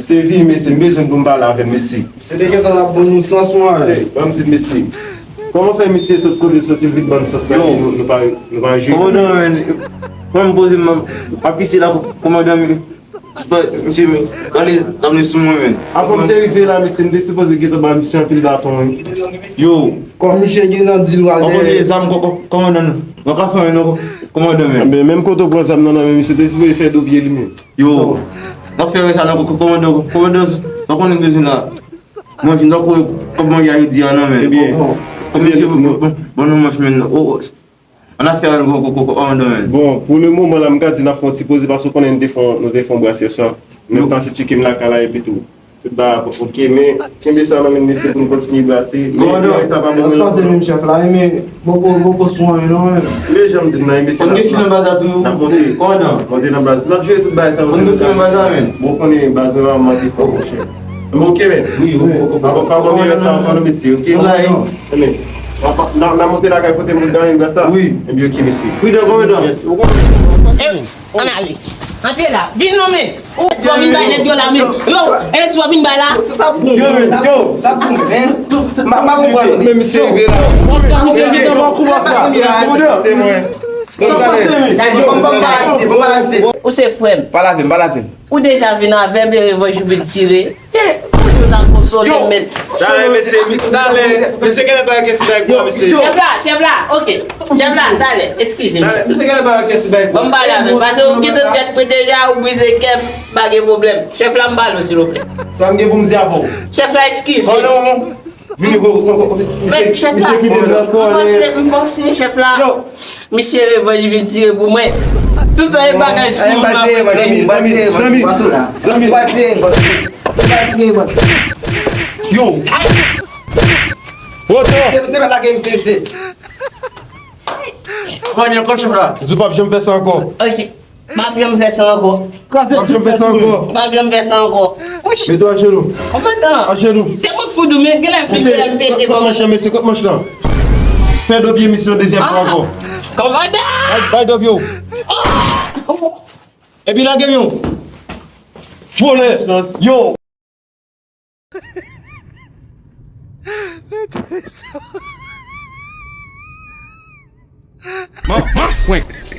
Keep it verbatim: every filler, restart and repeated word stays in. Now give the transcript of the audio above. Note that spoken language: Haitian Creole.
Se vini, mesye, m bezwen pou m pale avè l, mesye. Se te gentan l ap ban nou sans, mwen. Se, ban m di l, mesye. Kòman fè misye sot kote l soti, l vin ban n sans la, nou, nou pa, nou pa jwe? Kòmandan, men, kòman m poze m ap isi la, kòmandan, men, se pa, misye, men, ale, sa vle sou mwen, men. Avan m te rive la, mesye, m te sipoze gentan ba misye anpil baton, wi. Yo. Kòm misye gentan di l pral dèyè. Kòmandan, nou, nou ka fè anyen, non, kòmandan, men. Men, menm kote w pran zam nan nan men misye, te sipoze fè do pye li, men. Yo, n ap fè wè sa nan kò-, kòmandan, kòmandan, sa konnen bezwen la. Mwen vin tankou kòm mwen ya yo di an nan men. Ebyen, kòm mesye, bon, bon, bon, non, mwen fè men, o, o, an afè wè kòmandan men. Bon, pou le moman la, m ka di n ap fè yon ti poze paske w konnen nou te fè yon, nou te fè yon bras yè swa. Menm tan se tcheke m lakay la epi tou. Tout bagay ap oke, men kenbe sa nan men mesye pou nou kontinye brase. Men kòmandan, sa pa bon, men panse menm chèf la, men poko, poko sou anyen non, men. Men jan m di n nan, enbesil. Konn gen fi nan baz la tou. N ap monte. Kòmandan. Monte nan baz. N ap jere tout bagay sa yo. Konn gen fi nan baz la, men. Bon, konnen baz mwen pa manke fò, monchè. Men oke, men. Wi, wi. Pa, pa, pa ban m erè sa ankò non, mesye, oke? N ap, n ap monte lakay kote moun gade baz la. Wi. Enben oke, mesye. Pridan, kòmandan. Yes. Ann ale. Antre la. Vin non, men. Ou, ou vin bay nèg yo la, men. Yo, e si w vin bay la? Yo, men, yo. Sa pou, men. M pa, m pa konprann. Men misye rive la. Misye rive la. Kòmandan. Se mwen. Gade, bon, bon, bon, bon, bon. Ou se frè m. Pa lave m, pa lave m. Ou deja vin avè m, e revanj ou vin tire. Yo, yo ta konsole m, men. Talè, mesye, talè. Mesye, genlè pa gen kèk ti bagay pou mwen, mesye. Chèf la, chèf la, oke. Chèf la, talè, eskize m. Talè, mesye, genlè pa gen kèk ti bagay pou mwen. Ban m pale avè l, paske ou kite tèt mwen deja, ou brize kè m, pa gen pwoblèm. Chèf la, m pale w, silvouplè. Sa m gen pou m di avè w? Chèf la, eskize. Oh, non, non. Vini, go, go, go, go. Men, chèf la, m panse, m panse, chèf la. Yo. Misye revanj vin tire pou mwen. Tout sa e bagay sou mwen. Zanmi, zanmi, zanmi, zanmi. Yo. Wotan. Se, se mèt la ke misye, misye. Kòmandan, kòmandan, chèf la. Di w p ap janm fè sa ankò. Ok. M ap janm fè sa ankò. Kraze tout tèt moun. M ap janm fè sa ankò. M ap janm fè sa ankò. Mete w ajenou. Kòmandan. Ajenou. Se mwen k pou di w, men genlè fin fè m pete kòmandan. Kot manch lan, mesye, kot manch lan? Fè do pye misye yon dezyèm fwa ankò. Kòmandan. Bay, bay do pye w. Epi lage m yo. Vòlè. Yo. Man, man, fwenk.